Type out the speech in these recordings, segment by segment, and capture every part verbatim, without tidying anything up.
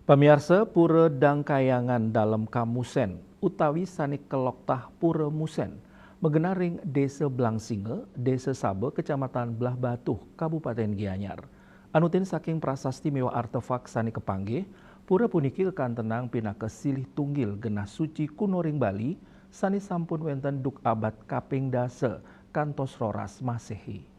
Pamiarsa, Pura Dangkayangan Dalem Kamusen utawi sane keloktah Pura Musen, magenah ring Desa Blangsinga, Desa Saba, Kecamatan Blahbatuh, Kabupaten Gianyar. Anutin saking prasasti miwah artefak sane kapanggih, pura puniki kakantenang pinaka silih tunggil genah suci kuno ring Bali sane sampun wenten duk abad kaping dasa kantos roras Masehi.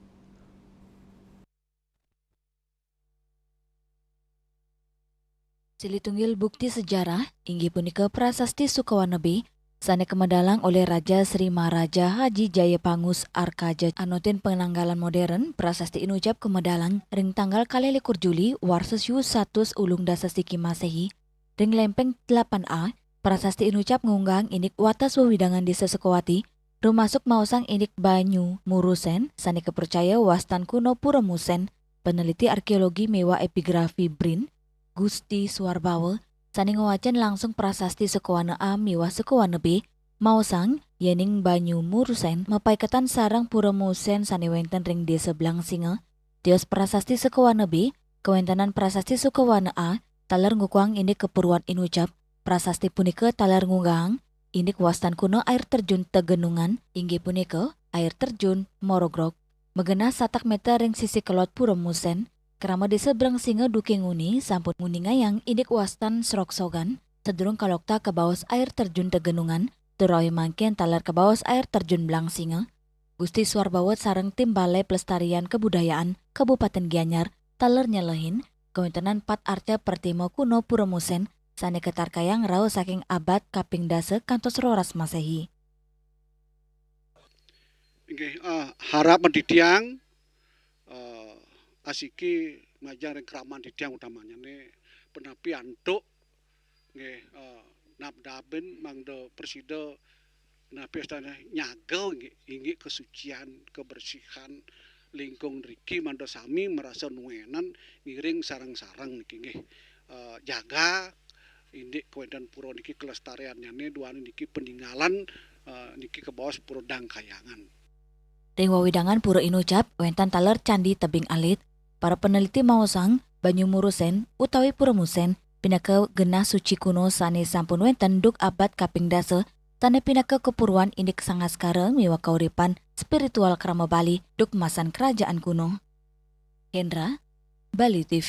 Silih tunggil bukti sejarah inggih punika Prasasti Sukawanebe sane kamedalang olih Raja Sri Maharaja Haji Jaya Pangus Arkaja. Anutin penanggalan modern, prasasti inucap kamedalang ring tanggal kalih likur Juli warsa siu satus ulung dasa siki Masehi, ring lempeng delapan A. Prasasti inucap ngunggahang indik wates wewidangan Desa Sukawati, rumasuk maosang indik Banyu Murusen sane kapracaya wastan kuno Pura Musen. Peneliti arkeologi miwah epigrafi BRIN, Gusti Suarbawa, sane ngwacen langsung prasasti Sukawana A miwah Sukawana B, maosang yening Banyu Murusen mapaiketan sareng Pura Musen sane wenten ring Desa Blangsinga. Tios prasasti Sukawana B, kawentenan prasasti Sukawana A taler ngukuhang indik kapuruan inucap. Prasasti punika taler ngunggahang indik wastan kuno air terjun Tegenungan, inggih punika air terjun Morogrog, magenah satak meter ring sisi kelod Pura Musen. Krama Desa Blangsinga duke nguni sampun nguningayang indik wastan Sroksogan, sadurung kaloktah kabaos air terjun Tegenungan, tur awi mangkin taler kabaos air terjun Blangsinga. Gusti Suarbawa sareng tim Balai Pelestarian Kebudayaan Kabupaten Gianyar taler nyelehin kawentenan pat arca pertima kuno Pura Musen sane katarkayang rauh saking abad kaping dasa kantos roras Masehi. Inggih, eh, harap menditiang, eh, asiki majeng ring kraman titiang utamanyane penapi antuk, nggih, eh, nabdabin mangda prasida napi astane nyaga inggih, inggih kesucian, kebersihan lingkung nriki mangda sami marasa nuenan ngiring sareng-sareng niki nggih. Eh, jaga indik kawenten pura niki kelestariannyane duaning niki peninggalan, eh, niki kabaos Pura Dangkayangan. Ring wewidangan pura inucap wenten taler Candi Tebing Alit. Para peneliti maosang Banyu Murusen utawi Pura Musen pinaka genah suci kuno sane sampun wenten duk abad kaping dasa, sane pinaka kapuruan indik sangaskara miwah kauripan spiritual krama Bali duk masan kerajaan kuno. Hendra, Bali T V.